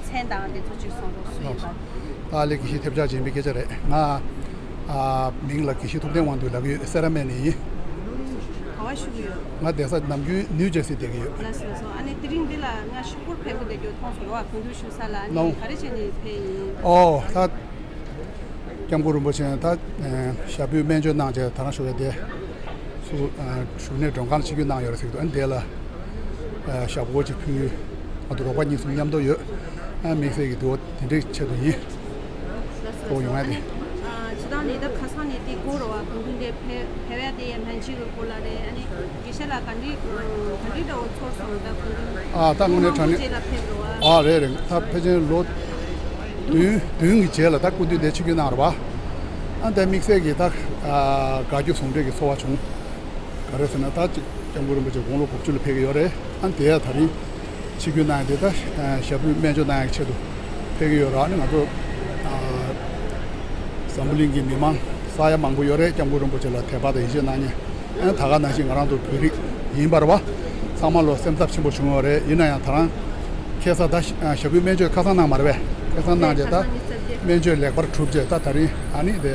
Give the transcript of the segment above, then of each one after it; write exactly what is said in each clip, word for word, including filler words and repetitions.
མཚན་དང་དེ་ཚོ་ཅིག་གསུང་རོགས། སུ་ཡིན་པ། ད་ལས་དགེ་བཤེས་ཐེབས་ཆག་ཆེན་པོའི་སྐད་ཆ་རེད། ང་ཨ་མིང་ལ་དགེ་བཤེས་ཐུབ་བསྟན་དབང་འདུས་ལབ་ཀྱི་ཡོད། སེ་ར་སྨད་ནས་ཡིན། ག་བ་བཞུགས་ཡོད། ང་བསྡད་ས་ནམ་རྒྱུན་ནིའུ་ཇར་སི་བསྡད་ཀྱི་ཡོད། ལགས་སོ་ལགས་སོ། ཨ་ནི་དེ་རིང་འདི་ལ་ང་ཤོག་བུར་ཕེབས་དགོས་བསྡད་རྒྱུ་མཐོང་སོང་རོ། གུས་འདུད་ཞུ་ས་ལ། ཨ་ནི་ནོ། ག་རེ་བྱས་ནས་ཕེབས་ཡིན། ཨོ་ད། སྐྱབས་མགོན་རིན་པོ་ཆེ་ད་ཞབས་པུས་སྨན་བཅོས་གནང་བྱས། ད་རང་ཞོགས་པ་དེ་ཚུར་བཞུགས་གནས་མགྲོན་ཁང་ལ་ཆིབས་བསྒྱུར་གནང་ཡོད་རེད་ཟེར་གྱི་འདུག་ཨ་ནི་དེ་ལ་ཞབས་སྒོར་ཅིག་ཕུལ། ང་ཚོ་རོགས་པ་གཉིས་གསུམ་མཉམ་དུ་ཡོད། ཨ་དམིགས་བསལ་གྱི་དུ་བ་དེ་འདྲའི་ཆེད་དུ་ཡིན། གཙོ་བོ་ཡོང་ཡ་དེ། ཨ་ནི་ཨ་སྤྱི་བཏང་ནས་ད་ཁ་སང་ནས་དེ་གོ་རོ་བ་གུང་ཁྲན་ཏང་ཕེབས་ཕེབས་ཡ་དེ་ཡ་སྨན་བཅོས་ཀྱི་སྐོར་ལ་རེད། ཨ་ནི་དགེ་བཤེས་ལགས་ག་འདྲའི་ག་འདྲའི་འདྲ་བོ་ཚོར་སོང་། ད་གུང་ཁྲན་ཨ་ད་དངོས་གནས་དྲང་གནས་རྗེས་ལ་ཕེབས་རོ་བ། ཨ་རེད་རེད། ད་ཕལ་ཆེར་ལོ་བདུན་བདུན་གྱི་རྗེས་ལ་ད་སྐུ་མདུན་དེ་ཆིབས་བསྒྱུར་གནང་རོ་བ། ཨ་ད་དམིགས་བསལ་གྱི་ད་དགའ་སྐྱོ་ཟུང་འབྲེལ་གྱི་ཚོར་བ་བྱུང་། ག་རེ་ཟེར་ན་ད་ཅིག་སྐྱབས་མགོན་རིན་པོ་ཆེ་དགུང་ལོ་དགུ་བཅུ་ལ་ཕེབས་ཀྱི་ཡོད་རེད། ཨ་དེ་ཡ་ད་རིང་ཆིབས་བསྒྱུར་གནང་ཡ་དེ་ད་ཞབས་པུས་སྨན་བཅོས་གནང་ཡ་གི་ཆེད་དུ་ཕེབས་ཀྱི་ཡོད་རེད། ཨ་ནི་ང་ཚོ་འཛམ་བུ་གླིང་གི་མི་མང་ས་ཡ་མང་པོ་ཡོད་རེད། སྐྱབས་མགོན་རིན་པོ་ཆེ་ལ་དད་པ་དང་ཡིད་ཆེས་གནང་མཁན། ཨ་ད་ག་ནང་བཞིན་ང་རང་ཚོ་བོད་རིགས་ཡིན་པ་རེད་བ། ཚང་མ་ལོ་སེམས་འཚབ་ཆེན་པོ་བྱུང་ཡོད་རེད། ཡིན་ན་ཡང་ད་རང་ཁ་སང་ད་ཞབས་པུས་སྨན་བཅོས་ཁ་སང་གནང་མ་རེད་པས། ཁ་སང་གནང་རྗེས་ད་སྨན་བཅོས་ལེགས་པར་གྲུབ་རྗེས་ད་ད་རིང་ཨ་ནི་དེ་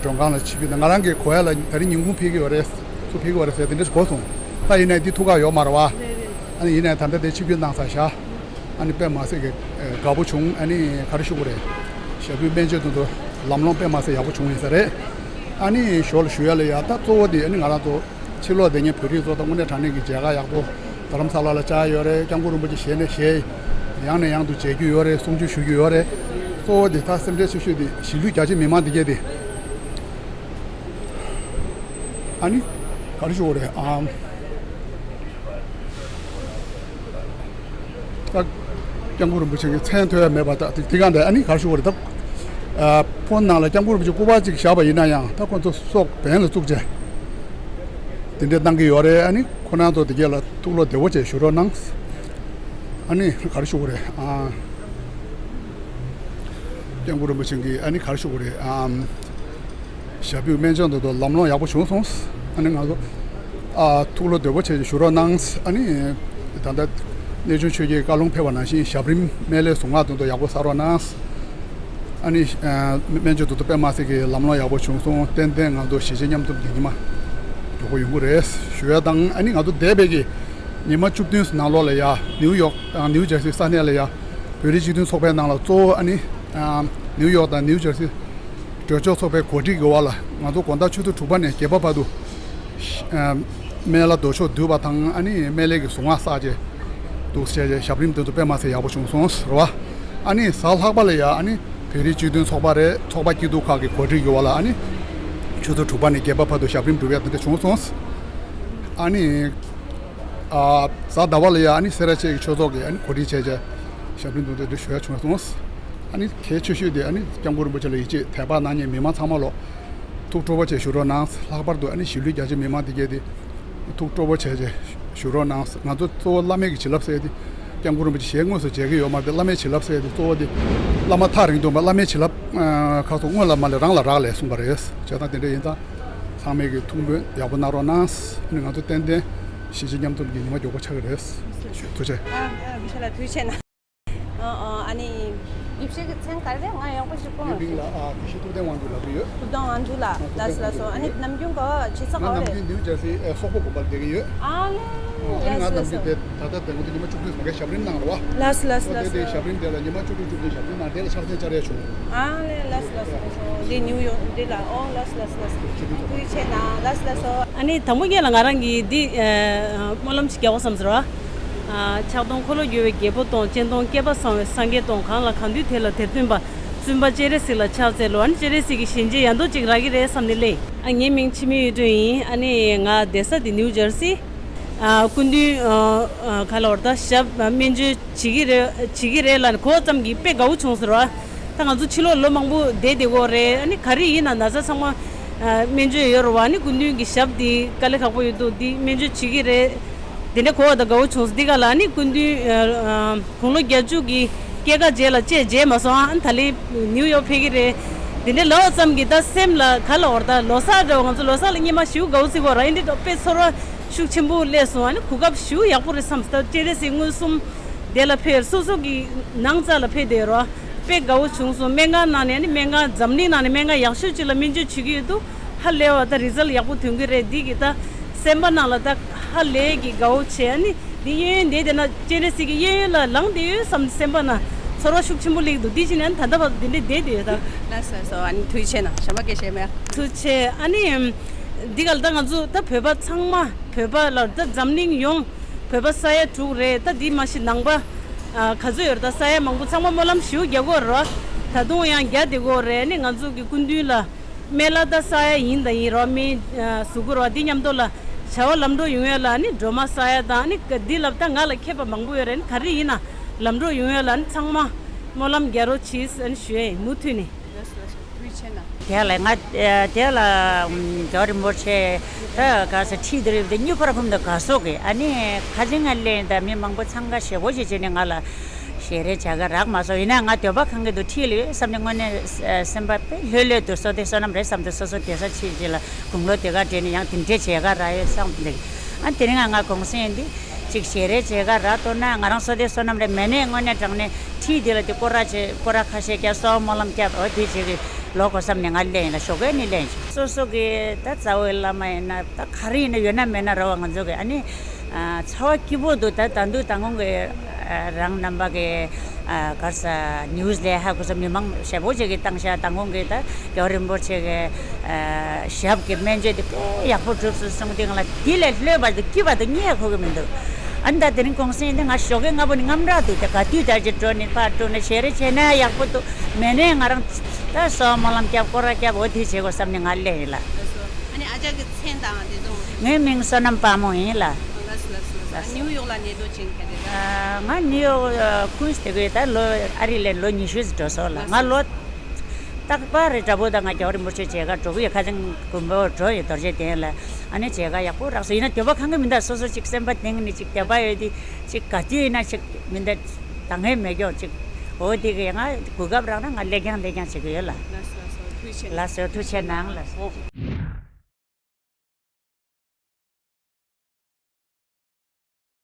མགྲོན་ཁང་ལ་ཆིབས་བསྒྱུར་དང་། ང་རང་གི་གོ་ཡ་ལ་ད་རིང་ཉིན་གུང་ཕེབས་ཀྱི་ཡོད་རེད། ཚུར་ཕེབས་ཀྱི་ཡོད་རེད་ཟེར་དེ་འདྲ་གོ་སོང་། ད་ཡིན་ནའི་འདི་ཐུགས་ཁག་ཡོད་མ་རེད་བ། ཨ་ནི་ཡིན་ནའི་ད་ལྟ་དེ་ཆིབས་བསྒྱུར་གནང་ཚར་བཞག་ཨ་ནི་དཔེ་མ་སྲིད་ཀྱི་དགའ་པོ་བྱུང་། ཨ་ནི་ག་རེ་ཞུ་དགོས་རེད། ཞབས་པུས་སྨན་བཅོས་དེ་ཚོ་ལམ་ལྷོང་དཔེ་མ་སྲིད་ཡག་པོ་བྱུང་ཡིན་ས་རེད། ཨ་ནི་ཞོར་ལ་ཞུ་ཡ་ལ་ཡ་ད་གཙོ་བོ་དེ་ཨ་ནི་ང་རང་ཚོ་ཕྱི་ལོགས་བསྡད་མཁན་བོད་རིགས་ཚོ་ད་དངོས་གནས་དྲང་གནས་ཀྱི་མཇལ་ཁ་ཡག་པོ། རྡ་རམ་ས་ལ་ལ་བཅར་ཡོད་རེད། སྐྱབས་མགོན་རིན་པོ་ཆེ་ཞལ་ནས་ཞལ་ཡང་ནས་ཡང་དུ་མཇལ་རྒྱུ་ཡོད་རེད། གསུང་ཆོས་ཞུ་རྒྱུ་ཡོད་རེད། གཙོ་བོ་དེ་ད་སེམས་ཁྲལ་ཆེ་ཤོས་དེ་གཞིས་ལུས་རྒྱ་ཆེ་མི་མང་དེ་གས་དེ། ཨ་ནི་ག་རེ་ཞུ་དགོས་རེད། ཨམ། ད་སྐྱབས་མགོན་རིན་པོ་ཆེ་གི་མཚན་ཐོས་ཡ་མེད་པ། ད་དེ་དེ་ག་འདྲ། ཨ་ནི་ག་རེ་ཞུ་དགོས་རེད། ད་ཨ་ཕོན་ནང་ལ་སྐྱབས་མགོན་རིན་པོ་ཆེ་སྐུ་པར་ཅིག་བཞག་པ་ཡིན་ན་ཡང་ད་ཁོ་ཚོ་སྲོག་འབེན་ལ་བཙུགས་བྱས་དེ་འདྲས་གནང་གི་ཡོད་རེད། ཨ་ནི་ཁོ་རང་ཚོ་དེ་གས་ལ་ཐུགས་བློ་བདེ་པོ་བྱས་བཞུགས་རོགས་གནང་། ཨ་ནི་ག་རེ་ཞུ་དགོས་རེད། ཨ། སྐྱབས་མགོན་རིན་པོ་ཆེ་གིས་ཨ་ནི་ག་རེ་ཞུ་དགོས་རེད། ཨམ། ཞབས་པུས་སྨན་བཅོས་འདི་ཚོ་ལམ་ལྷོང་ཡག་པོ་བྱུང་སོང་། ཨ་ནི་ང་ཚོ་ཨ་ཐུགས་བློ་བདེ་པོ་བྱས་བཞུགས་རོགས་གནང་། ཨ་ནི་ད་ལྟ་གནས་ཆུང་ཆོས་རྒྱལ་བཀའ་ལུང་ཕེབས་པ་ནང་བཞིན་ཞབས་རིམ་སྨན་བླའི་གཟུངས་སྔགས་འདི་ཚོ་ཡག་པོ་བསགས་རོགས་གནང་། ཨ་ནི་ཨ་སྨན་བཅོས་འདི་ཚོ་དཔེ་མ་སྲིད་ཀྱི་ལམ་ལྷོང་ཡག་པོ་བྱུང་སོང་། ཏན་ཏན་ང་ཚོ་གཞིས་བྱེས་མཉམ་འཛོམས་ཀྱི་ཉི་མ་མགྱོགས་པོ་ཡོང་གི་རེད་ཞུ་ཡ་དང་། ཨ་ནི་ང་ཚོ་འདས་པའི་གི་ཉི་མ་བཅུ་བདུན་ནང་ལོགས་ལ་ཡ་ནིའུ་ཡོག་དང་ནིའུ་ཇར་སི་ས་གནས་ལ་ཡ་བོད་རིགས་སྤྱི་མཐུན་ཚོགས་པའི་ནང་ལ་གཙོ་བོ་ཨ་ནི་ཨ་ནིའུ་ཡོག་དང་ནིའུ་ཇར་སི་གྲོས་ཚོགས་ཚོགས་པའི་གོ་སྒྲིག་གི་འོག་ལ་ང་ཚོ་དགོང་དག་ཆུ་ཚོད་དྲུག་པ་ནས་བརྒྱད་པ་བར་དུ་ཨ་སྨན་བླ་མདོ་ཕྱོགས་འདུས་པ་དང་། ཨ་ནི་སྨན་བླའི་གི་གཟུངས་སྔགས་བསགས་བྱས་འདུག་བྱས་བྱས་ཞབས་རིམ་དེ་ཚོ་དཔེ་མ་སྲིད་ཡག་པོ་བྱུང་སོང་ཟེར་བ། ཨ་ནི་གཟའ་ལྷག་པ་ལ་ཡ་ཨ་ནི་བོད་རིགས་སྤྱི་མཐུན་ཚོགས་པ་རེད། ཚོགས་པ་སྐྱིད་སྡུག་ཁག་གི་གོ་སྒྲིག་གི་འོག་ལ་ཨ་ནི་ཆུ་ཚོད་དྲུག་པ་ནས་བརྒྱད་པ་བར་དུ་ཞབས་རིམ་སྒྲུབ་ཡ་དེ་འདྲ་བྱུང་སོང་། ཨ་ནི་ཨ་གཟའ་ཟླ་བ་ལ་ཡ་ཨ་ནི་སེ་ར་བྱེས་ཀྱི་ཆོས་ཚོགས་ཀྱིས་ཨ་ནི་གོ་སྒྲིག་བྱས་བྱས་ཞབས་རིམ་དེ་འདྲ་ཞུ་ཡ་བྱུང་སོང་། ཨ་ནི་གལ་ཆེ་ཤོས་དེ་ཨ་ནི་སྐྱབས་མགོན་རིན་པོ་ཆེ་ལ་ཡིད་ཆེས་དད་པ་གནང་མཁན་མི་མང་ཚང་མ་ལོ་ཐུགས་སྤྲོ་པོ་བྱས་བཞུགས་རོགས་གནང་། ལྷག་པར་དུ་ཨ་ནི་གཞིས་ལུས་རྒྱ་ཆེ་མི་མང་དེ་གས་དེ་ཐུགས་སྤྲོ་པོ་བྱས་བྱས་བཞུགས་རོགས་གནང་། ང་ཚོ་གཙོ་བོ་བླ་མེད་ཀྱི་བྱིན་རླབས་ཟེར་ཡ་དེ་སྐྱབས་མགོན་རིན་པོ་ཆེ་ཞལ་དངོས་སུ་མཇལ་གྱི་ཡོད་མ་རེད་དེ། བླ་མའི་བྱིན་རླབས་ཟེར་ཡ་དེ་གཙོ་བོ་དེ་བླ་མ་ཐག་རིང་དུ་མ་བླ་མའི་བྱིན་རླབས་ཁ་སོགས་སྔོན་ལ་མ་ལས་རང་ལ་རག་ལས་གསུངས་པ་རེད། བྱས་ཙང་དེ་འདྲ་ཡིན་ཙང་ཚང་མས་ཀྱི་ཐུགས་ཕན་ཡག་པོ་གནང་རོགས་གནང་། ཨ་ནི་ང་ཚོ་ཏན་ཏན་གཞིས་བྱེས་མཉམ་འཛོམས་ཀྱི་ཉི་མ་མགྱོགས་པོ་ཆགས་ཀྱི་རེད། ཐུགས་རྗེ་ཆེ། ཨ་ཨ་དགེ་བཤེས་ལགས་ཐུགས་རྗེ་ཆེ་གནང་། ཨ་ཨ་ཨ་ནི་དགེ་བཤེས་ཀྱི་མཚན་ག་རེ་རེད། ང་ཡག་པོ་ཞིག་གོ་མ་ངའི་མིང་ལ་ཨ་དགེ་བཤེས་ཐུབ་བསྟན་དབང་འདུས་ལབ་ཀྱི་ཡོད། ཐུབ་བསྟན་དབང་འདུས་ལགས། ལགས་སོ་ལགས་སོ། ཨ་ནི་ནམ་རྒྱུན་ག་བྱེད་ས་ག་བ་རེད། ང་ནམ་རྒྱུན་ནིའུ་ཇར་སི་ཨེ་སོག་པོ་དགོན་པར་བསྡད་ཀྱི་ཡོད། ཨ་ལེ། ཨ་ནི་ང་ལགས་སོ་ནམ་རྒྱུན་ལགས་དེ་ད་ལྟ་དེ་སྔོན་དུ་ཉི་མ་བཅུ་བདུན་ཟིན་པའི་ཞབས་རིམ་གནང་རོགས། ལགས་སོ་ལགས་སོ་ལགས་སོ། དེ་དེ་ཞབས་རིམ་དེ་ལ་ཉི་མ་བཅུ་དྲུག་བཅུ་བདུན་ཞབས་རིམ་གནང་། དེ་ལ་ཕྱག་འཚལ་བཅར་ཡ་བྱུང་། ཨ་ལེ་ལགས་སོ་ལགས་སོ་ལགས་སོ། འདི་ནིའུ་ཡོག་འདི་ལ། ཨོ་ལགས་སོ་ལགས་སོ་ལགས་སོ། ཐུགས་རྗེ་ཆེ་གནང་། ལགས་སོ་ལགས་སོ། ཨ་ནི་དང་པོ་ཉིད་ལ་ང་རང་གིས་འདི་ཨ་སྨོན་ལམ་ཞིག་རྒྱག་དགོས་བསམ་ཟེར་བ། ཨ་ཕྱག་སྟོང་འཁོར་ལོ་སྒྱུར་བའི་རྒྱལ་པོ་དང་། སྤྱན་སྟོང་བསྐལ་པ་བཟང་བའི་སངས་རྒྱས་དང་། གང་ལ་གང་འདུལ་དེ་ལ་དེར་སྟོན་པ། བཙུན་པ་སྤྱན་རས་གཟིགས་ལ་ཕྱག་འཚལ་ལོ། ཨ་ནི་སྤྱན་རས་གཟིགས་ཀྱི་ཞལ་མཇལ་ཡ་མདོ་ཅིག་རག་གི་རེད་བསམ་ནས་སླེབས། ཨ་ངའི་མིང་འཆི་མེད་གཡུ་སྒྲོན་ཡིན། ཨ་ནི་ང་བསྡད་ས་འདི་ནིའུ་ཇར་སི། ཨ་སྐུ་མདུན་ཨ་ཨ་ག་ལ་བར་ད་ཞབས་སྨན་བཅོས་བྱེད་ཀྱི་རེད་བྱེད་ཀྱི་རེད་ལབ་ནས་གོ་ཙམ་གྱིས་དཔེ་དགའ་བོ་བྱུང་ཟེར་བ། ད་ང་ཚོ་ཕྱི་ལོགས་ལོ་མང་པོ་བསྡད་བསྡད་ཀྱི་ཡོད་རེད། ཨ་ནི་ག་རེ་ཡིན་ན་ན་ཚ་ཚང་མ་ཨ་སྨན་བཅོས་ཡོད་རེད་བ། ཨ་ནི་སྐུ་མདུན་གྱི་ཞབས་འདི་དཀའ་ལས་ཁག་པོ་ཡོད་འདུག་འདི་སྨན་བཅོས་བྱེད་ཀྱི་རེད། དེ་འདྲ་གོ་བ་དང་དགའ་བོ་བྱུང་སོང་། འདི་ག་ལ་ཨ་ནི་སྐུ་མདུན་ཨ་ཨ་དགུང་ལོ་བརྒྱད་ཅུ་གི་སྐྱེས་སྐར་རྗེས་ལ་བཅས་མཇལ་མ་སོང་། ཨ་ནི་ད་ལན་ནིའུ་ཡོག་ཕེབས་ཀྱི་རེད། དེ་འདྲ་ལབ་ཙམ་གྱིས་ད་སེམས་ལ་ག་ལ་བར་ད་ལོ་གསར་འདྲ་བོ། ང་ཚོ་ལོ་གསར་ལ་སྔོན་མ་ཞེ་པོ་དགའ་བོ་བརྩི་གི་ཡོད་རེད། ཨ་ནི་འདི་འདྲ་དཔེ་ཚོར་བ་ཤུགས་ཆེན་པོ་སླེབས་སོང་། ཨ་ནི་གོ་སྐབས་ཞེ་པོ་ཡག་པོ་རེད་བསམ་སོང་། ད་སྤྱན་རས་གཟིགས་མངོན་སུམ་ དེ་ལ་ཕེབས་སོ་སོ་གི་ནང་རྩ་ལ་ཕེབས་བསྡད་རོགས། དཔེ་དགའ་བོ་བྱུང་སོང་། སྨན་ཁང་ནང་ནས་ནི་སྨན་ཁང་འཛམ་གླིང་ནང་ནས་སྨན་ཁང་ཡག་ཤོས་ཅིག་ལ་སྨན་བཅོས་བྱེད་ཀྱི་ཡོད་དུས་ཧ་ལས་པ་ད་རི་ཛལ་ཡག་པོ་ཐོན་གི་རེད། འདི་གི་ད་སེམས་པ་ནང་ལ་ད་ཧ་ལས་ཀྱི་དགའ་བོ་བྱས། ཨ་ནི་འདི་གཡས་གཡོན་བསྡད་བསྡད་ན་སྤྱན་རས་གཟིགས་ཀྱི་གཡས་གཡོན་ལ་ལངས་བསྡད་ཡོད་བསམ་སེམས་པ་ན་ཚོར་བ་ཤུགས་ཆེན་པོ་སླེབས་འདུག་འདི་བྱས་ནས་ཨ་ནི་ད་ལྟ་བར་འདི་འདྲས་བསྡད་བསྡད་ཡོད་ད། ལགས་སོ་ལགས་སོ། ཨ་ནི་ཐུགས་རྗེ་ཆེ་གནང་། གཞན་པ་སྐད་བཤད་མེད། ཐུགས་རྗེ་ཆེ། ཨ་ནི་འདི་ག་ལ་ད་ང་ཚོ་ད་བོད་པ་ཚང་མ་བོད་པ་ལ་ད་འཛམ་གླིང་ཡོངས་བོད་པ་ས་ཡ་དྲུག་རེད། ད་འདི་མ་གཞི་ནང་པ་ཨ་ག་ཚོད་ཡོད་རེད། ད་ས་ཡ་མང་པོ་ཚང་མ་སྨོན་ལམ་ཞེ་པོ་རྒྱག་གི་ཡོད་རེད་བ། ད་དུང་ཡང་རྒྱག་བསྡད་ཀྱི་ཡོད་རེད། ཨ་ནི་ང་ཚོ་གི་སྐུ་མདུན་ལ་སྨན་བླ་ད་ས་ཡ་ཡིན་ད་ཡིན་རོགས། སྨན་ཨ་ཟུག་གི་རོགས། འདི་མཉམ་དུ་ལ་བྱ་བ་ལམ་འགྲོ་ཡོང་ཡ་ལ་ནི་སྒྲོལ་མ་ས་ཡ་དང་ནི་འདི་ལབ་ད་ང་ལ་མཁས་པ་མང་པོ་ཡོད་རེད། ནི་ག་རེ་ཡིན་ན་ལམ་འགྲོ་ཡོང་ཡ་ལ་ནི་ཚང་མ་སྨོན་ལམ་རྒྱག་རོགས་གྱིས་ཨ་ནི་ཞུ་ཡ་ཡིན་མུ་མཐུད་ནས། ཐུགས་རྗེ་ཆེ་གནང་། དེ་ལ་ང་དེ་ལ་རྒྱལ་བ་རིན་པོ་ཆེ་ད་ག་ས་ཁྲིད་དེ་རེད་དེ་གཉིས་ཁོ་ར་ཁུམ་དུ་ག་སོག་གི་ཨ་ནི་ཁ་ཅིག་ང་ལེན་ད་མི་མང་པོ་འཚང་ཁ་ཞེ་པོ་ཞིག་བྱས་ནས་ང་ལ། ཞལ་རས་མཇལ་ཁ་རག་མ་སོང་། ཡིན་ན་ང་འདོད་པ་གང་གི་འདུག་ཁྲིད་ལ་ཡོད་བསམ་ནས་དངོས་གནས་སེམས་པ་དཔེ་ལྷོད་ལྷོད་དུ་བསོད་བདེ་བསོད་ནམས་རེད་བསམ་དུ་སོ་སོ་བསྡད་ས་ཕྱིན་རྗེས་ལ་དགུང་ལོ་དེ་ག་དྲན་ནས་ཡང་དེ་འདྲའི་མཇལ་ཁ་རག་ཡོད་བསམ་འདུག་ཨ་དེ་རིང་ང་ང་གུང་སེང་འདི་ཅིག་ཞལ་རས་མཇལ་ཁ་རག་ཐུབ་ན་ང་རང་བསོད་བདེ་བསོད་ནམས་རེད། མེད་ནས་དངོས་གནས་དྲང་གནས་ཁྲིད་འདི་ལ་དེ་སྐོར་ར་བྱེད་སྐོར་ར་ཁ་ཤས་བརྒྱབ་གསོལ་བ་སྨོན་ལམ་བརྒྱབ་འོ་དེ་བྱེད་གི་ལོག་གོ་བསམ་ནས་ང་ལེན་ཡིན་ལ་ཞོགས་ཀས་ནི་ལེན་བྱུང་། སོ་སོ་གི་ད་རྩ་བའི་བླ་མ་ཡིན་ན་ད་ག་རེ་ཡིན་ན་ཡོད་ན་མེད་ན་ར་བ་ང་ཚོ་གི་ཨ་ནི། ཚ་བ་སྐྱིད་པོ་འདུག་ད་ད་འདུག་ད་ངོ་གི་རང་རྣམ་པ་གི་གར་ས་ནིའུ་སི་ལས་ཧ་གོ་ས་མི་མང་ཞེ་པོ་ཅིག་གི་བཏང་ཤག་ད་ངོ་གི་ད་རྒྱལ་བ་རིན་པོ་ཆེ་གི་ཞབས་ཀྱི་སྨན་བཅོས་དེ་དཔེ་ཡག་པོ་གྲུབ་སོང་གསུང་སྟེང་ལ་དེ་ལས་ལྷོད་པ་འདུག་སྐྱིད་པ་འདུག་གཉིད་ཡ་ཁུག་གི་མི་འདུག་ཨ་ནི་ད་དེ་རིང་གུང་སེང་འདི་ང་ཞོགས་ཀས་སྔ་པོ་ནས་དངངས་སྐྲག་འདུག་དེ་ག་དུས་ད་ཅི་འགྲོ་ནི་ཕར་འགྲོ་ནི་ཞལ་རས་བྱས་ན་ཡག་པོ་འདུག་མེད་ནས་ང་རང་ད་གསོལ་བ་སྨོན་ལམ་བརྒྱབ་སྐོར་ར་བརྒྱབ་འོ་དེ་བྱེད་དགོས་བསམ་ནས་ང་སླེབས་ཡིན་ལ། ཨ་ནི་ཨ་ཅག་གི་མཚན་དང་དེ་ཚོ། ངའི་མིང་བསོད་ནམས་དཔལ་མོ་ཡིན་ལ། ལགས་སོ་ལགས་སོ་ལགས་སོ། ཨ་ནིའུ་ཡོག་ལ་གནས་སྡོད་ཅན་ག་རེ་རེད། ཨ་ང་ནིའུ་ཡོག་ཀུན་སི་དེ་གོས་ད་ལོ་ཨ་རི་ལས་ལོ་ཉི་ཤུ་ཙམ་འགྲོ་སོང་ལ། ང་ལོ་རྟག་པར་རེད་དྲ་པོ་ད་ང་རྒྱལ་བ་རིན་པོ་ཆེ་མཇལ་ཁ་འགྲོ་གི་ཡོད། ཁ་སང་དགོན་པ་འགྲོ་ཡོད་རྡོ་རྗེ་གདན་ལ། ཨ་ནི་མཇལ་ཁ་ཡག་པོ་རག་སོང་། ཡིན་ན་འདོད་པ་གང་གི་མི་འདུག་སོ་སོ་ཅིག་སེམས་པ་གཏིང་ནས་ཅིག་འདོད་པ་ཡོད་དེ་ཅིག་ག་དུས་ཡིན་ན་ཅིག་མི་འདུག་ད་ངས་མེད་ཀྱོག་ཅིག་འོ་དེ་གི་ང་གོ་སྐབས་རག་ན་ང་ལེགས་ཀྱང་ལེགས་ཀྱང་བྱེད་གི་ཡོད་ལ། ལགས་སོ་ལགས་སོ། ཐུགས་རྗེ་ཆེ་གནང་། ལགས་སོ་ཐུགས་རྗེ་ཆེ་གནང་ལགས་སོ།